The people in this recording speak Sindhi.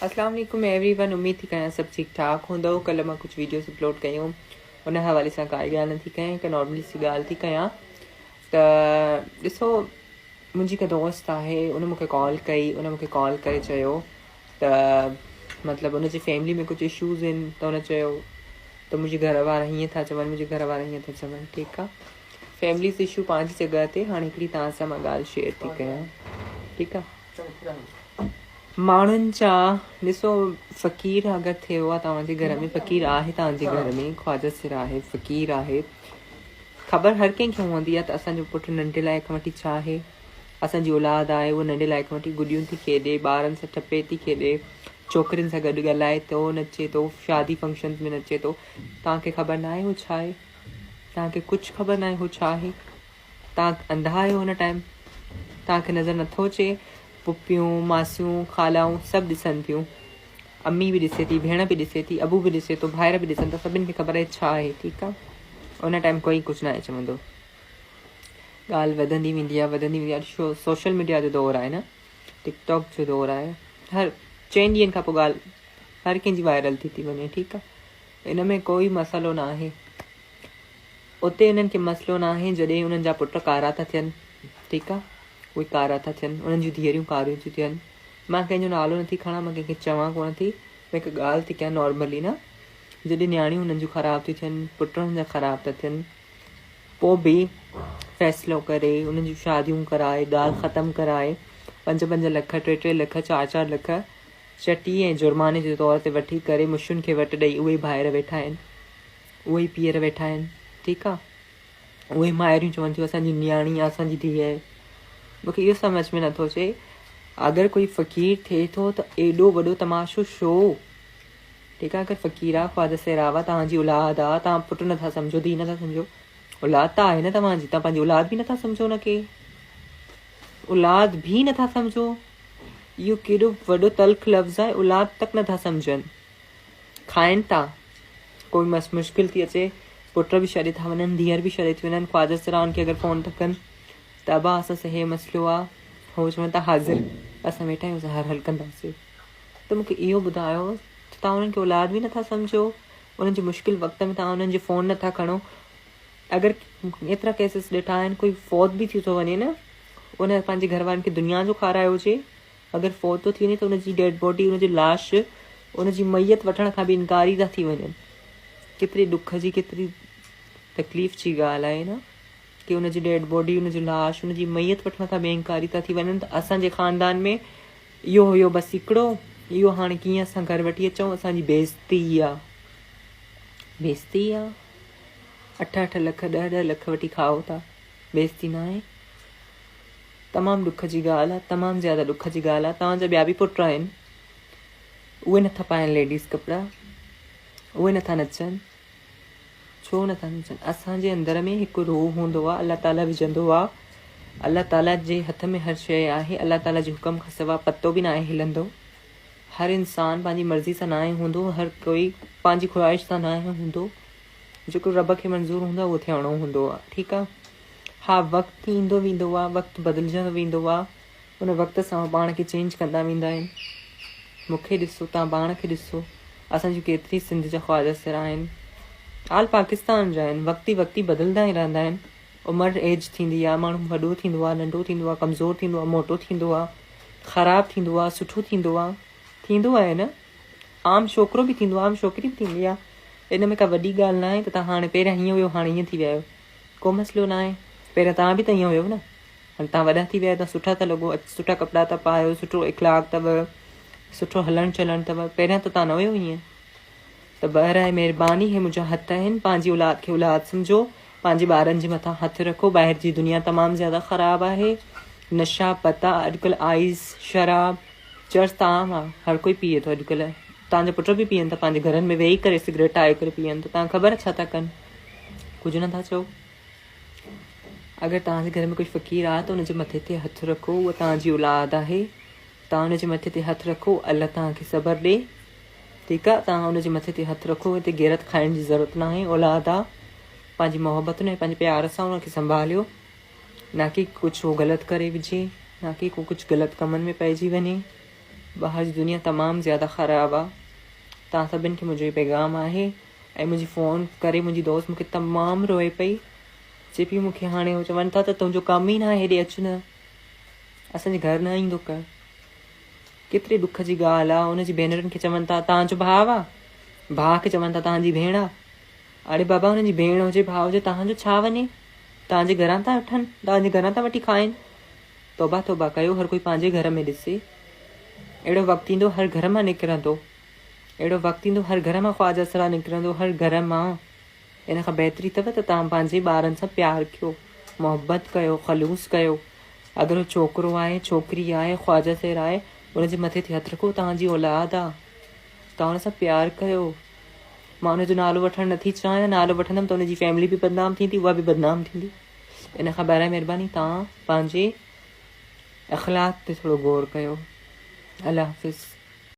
اسلام عليڪم ايوري ون اميد ٿي ڪيان سڀ ٺيڪ ٺاڪ هوندؤ ڪلهه مان ڪجهه ويڊيوز اپلوڊ ڪيون ان حوالي سان ڪائي ڳالهه نٿي ڪيان هڪ نارملي سي ڳالهه ٿي ڪيان ته ڏسو منهنجي هڪ دوست آهي ان مونکي ڪال ڪئي ان مونکي ڪال ڪري چيو ته مطلب ان جي فيملي ۾ ڪجهه اشوز آهن ته ان چيو ته منهنجي گهر وارا هيئن ٿا چون منهنجي گهر وارا هيئن ٿا چون ٺيڪ آهي فيمليز اشو پنهنجي جڳهه تي هاڻي هڪڙي توهان سان مان ڳالهه شيئر ٿي ڪيان ٺيڪ آهي ماڻهن جا ڏسو فقير اگر ٿيو آ توهان جي گهر ۾ فقير آهي توهان جي گهر ۾ خواجه سر آهي فقير آهي خبر هر ڪنهن کي هوندي آ ته اسان جو پٽ ننڍي لاء کان وٺي ڇا آهي اسان جي اولاد آهي اهو ننڍي لاء کان وٺي گڏيون ٿي کيڏي ٻارن سان ٽپي ٿي کيڏي ڇوڪرين سان گڏ ڳالهائي ٿو نچي ٿو شادي فنڪشنز ۾ نچي ٿو توهان کي خبر ناهي هو ڇا آهي توهان کي ڪجهه خبر ناهي هو ڇا آهي توهان انڌا آهيو هن ٽائيم توهان کي نظر نٿو اچي پڦيون ماسيون خالائون سڀ ڏسن ٿيون امي به ڏسي ٿي ڀيڻ به ڏسي ٿي ابو به ڏسي ٿو ڀائر به ڏسن ٿا سڀن کي خبر آهي ڇا آهي ٺيڪ آهي ان ٽائيم ڪوئي ڪجهه ناهي چوندو ڳالهه وڌندي ويندي آهي وڌندي ويندي آهي سوشل ميڊيا جو دور آهي نه ٽڪ ٽاڪ جو دور آهي هر چئن ڏينهن کان پوء ڳالهه هر ڪنهن جي وائرل ٿي ٿي وڃي ٺيڪ آهي ان ۾ ڪوئي مسئلو نه آهي اتي انهن کي مسئلو ناهي جڏهن انهن جا پٽ ڪارا ٿا ٿين ٺيڪ آ اهي ڪارا ٿا ٿين انهن جون ڌيئريون ڪاريون ٿيون ٿين مان ڪنهن جو نالو نٿي کڻان مان ڪنهن کي چوان ڪونه ٿي مان هڪ ڳالهه ٿي ڪيان نارملي نه جڏهن نياڻيون انهن جون خراب ٿيون ٿين پٽ انهن جا خراب ٿا ٿين پوء به فيصلو ڪري انهن جون شاديون ڪرائي ڳالهه ختم ڪرائي پنج پنج لک ٽي ٽي لک چار چار لک چٽي ۽ جرماني جي طور تي وٺي ڪري مشن کي وٽ ڏئي اهي ڀائر ويٺا آهن اهي ئي پيئر ويٺا آهن ٺيڪ آ اهي مائريون چون ٿيون اسان جي نياڻي آ اسان جي ڌيء آهي مونکي اهو سمجھ ۾ نٿو اچي اگر ڪوئي فقير ٿئي ٿو ته ايڏو وڏو تماشو شو ٺيڪ آ اگر فقير آ خواجه سيراوا توهان جي اولاد آ توهان پٽ نٿا سمجھو ڌيء نٿا سمجھو اولاد ته آهي نه توهان جي توهان پنهنجي اولاد به نٿا سمجھو ان کي اولاد به نٿا سمجھو اهو ڪيڏو وڏو تلخ لفظ آهي اولاد تڪ نٿا سمجھن کائن ٿا، ڪوئي مس مشڪل ٿي اچي، پٽ به ڇڏي ٿا وڃن، ڌيئر به ڇڏي ٿي وڃن، خواجه سرائن کي اگر فون ٿا ڪن ته ابا اسان سان هي مسئلو آ، هو چون ٿا حاضر، اسان ويٺا آهيون اسان هر حل ڪنداسين. ته مون کي اهو ٻڌايو ته توهان انهن کي اولاد به نٿا سمجهو، انهن جي مشڪل وقت ۾ توهان انهن جو فون نٿا کڻو، اگر ايترا ڪيسز ڏٺا آهن ڪوئي فوت به ٿي ٿو وڃي نه ان پنهنجي گهر وارن کي دنيا جو کارايو هجي اگر فوت ٿو ٿي وڃي ته ان جي ڊيڊ باڊي ان جو لاش ان جي ميت وٺڻ کان به انڪاري ٿا ٿي وڃن ڪيتري ڏک جي ڪيتري تڪليف جي ڳالهه آهي نه ڪي ان جي ڊيڊ باڊي ان جو لاش ان جي ميت وٺڻ کان به انڪاري ٿا ٿي وڃن ته اسان جي خاندان ۾ اهو هيو بس هڪڙو اهو هاڻي ڪيئن اسان گهر وٺي اچون اسان جي بيعزتي آ بيعزتي آ اٺ اٺ لک ڏهه ڏهه لک وٺي کائو ٿا بيعزتي نه آهي تمام ڏک جي ڳالهه آ تمام زياده ڏک جي ڳالهه آ توهان جا ٻيا به پٽ آهن اهي نٿا پائن ليڊيز ڪپڙا اهي نٿا نچن ڇو نٿا نچن اسان جي اندر ۾ هڪ روح هوندو آ الله تعالي وجهندو آ الله تعالي جي هٿ ۾ هر شيء آهي الله تعالي جي حڪم کان سوا پتو به ناهي هلندو هر انسان پنهنجي مرضي سان ناهي هوندو هر ڪوئي پنهنجي خواهش سان ناهي هوندو جيڪو رب کي منظور هوندو آ اهو ٿيڻو هوندو آ ٺيڪ آ ها وقت ايندو ويندو آ وقت بدلجندو ويندو آ ان وقت سان هو پاڻ کي چينج ڪندا ويندا آهن مون کي ڏسو توهان پاڻ کي ڏسو اسان جون ڪيتري سنڌ جا خواجه سرا آهن آل پاڪستان جا آهن وقتي وقتي بدلدا ئي رهندا آهن عمر ايج ٿيندي آ ماڻهو وڏو ٿيندو آ ننڍو ٿيندو آ ڪمزور ٿيندو آ موٽو ٿيندو آ خراب ٿيندو آ سٺو ٿيندو آ ٿيندو آهي نه عام ڇوڪرو به ٿيندو آ عام ڇوڪري به ٿيندي آ ان ۾ ڪا وڏي ڳالهه ناهي ته توهان هاڻي پهريان هيئن هيو هاڻي هيئن ٿي ويا آهيو ڪو مسئلو ناهي پهريان توهان به ته ائين هيو نه هاڻي توهان وڏا ٿي ويا آهيو توهان سٺا ٿا لڳو سٺا ڪپڙا ٿا پايو سٺو اخلاق اٿو سٺو هلڻ چلڻ اٿو پهريان ته توهان نه هيو ائين ته برائي مهرباني هي منهنجا هٿ آهن پنهنجي اولاد کي اولاد سمجهو پنهنجي ٻارن جي مٿان هٿ رکو ٻاهر جي دنيا تمام زياده خراب آهي نشا پتا اڄڪلهه آئس شراب چرس ته عام آ هر ڪوئي پيئي ٿو اڄڪلهه توهان جا پٽ به پيئن ٿا پنهنجي گهرن ۾ ويهي ڪري سگريٽ ٺاهي ڪري پيئن ٿا توهان خبر ڇا ٿا ڪن ڪجهه نٿا چئو اگر توهان جي گهر ۾ ڪوئي فقير آ ته ان جي مٿي تي هٿ رکو اها توهان جي اولاد آهي توهان ان جي مٿي تي هٿ رکو الله توهان کي صبر ڏي ٺيڪ آ توهان ان جي مٿي تي هٿ رکو هتي غيرت کائڻ جي ضرورت ناهي اولاد آ پنهنجي محبتن ۽ پنهنجي پيار سان ان کي سنڀاليو نه ڪي ڪجهه هو غلط ڪري وجهي نه ڪي ڪو ڪجهه غلط ڪمن ۾ پئجي وڃي. ٻاهر جي دنيا تمام زياده خراب آ. توهان سڀن کي منهنجو هي پيغام آهي ۽ منهنجي فون ڪري منهنجي دوست مونکي تمام روئي پئي چئي پئي مونکي هاڻي هو چون ٿا ته تنهنجو ڪم ئي ناهي هيڏي اچ نه اسان جي گهر نه ايندو ڪر. ڪيتري ڏک جي ڳالهه آ ان جي ڀينرن کي چون ٿا توهان جو ڀاء آ ڀاء کي چون ٿا توهان جي ڀيڻ آ اڙي بابا انهن جي ڀيڻ هجي ڀاء هجي توهان جو ڇا وڃي توهان جي گهران ٿا وٺن توهان جي گهران ٿا وٺي کائن توبه توبه ڪيو هر ڪوئي پنهنجي گهر ۾ ڏسي اهڙو وقت ايندو هر گهر مان نڪرندو اهڙو وقت ايندو هر گهر مان خواجه سرا نڪرندو هر گهر مان ان کان بهتري اٿو ته توهان پنهنجي ٻارن سان پيار ڪيو محبت ڪيو خلوص ڪيو اگر هو ڇوڪرو آهي ڇوڪري آهي خواجه سر آهي ان جي مٿي تي هٿ رکو توهان جي اولاد آ توهان ان سان پيار ڪيو مان ان جو نالو وٺڻ نٿي چاهيان نالو وٺندم ته ان جي فيملي به بدنام ٿيندي اها به بدنام ٿيندي ان کان برائي مهرباني توهان پنهنجي اخلاق تي ٿورو غور ڪيو الله حافظ.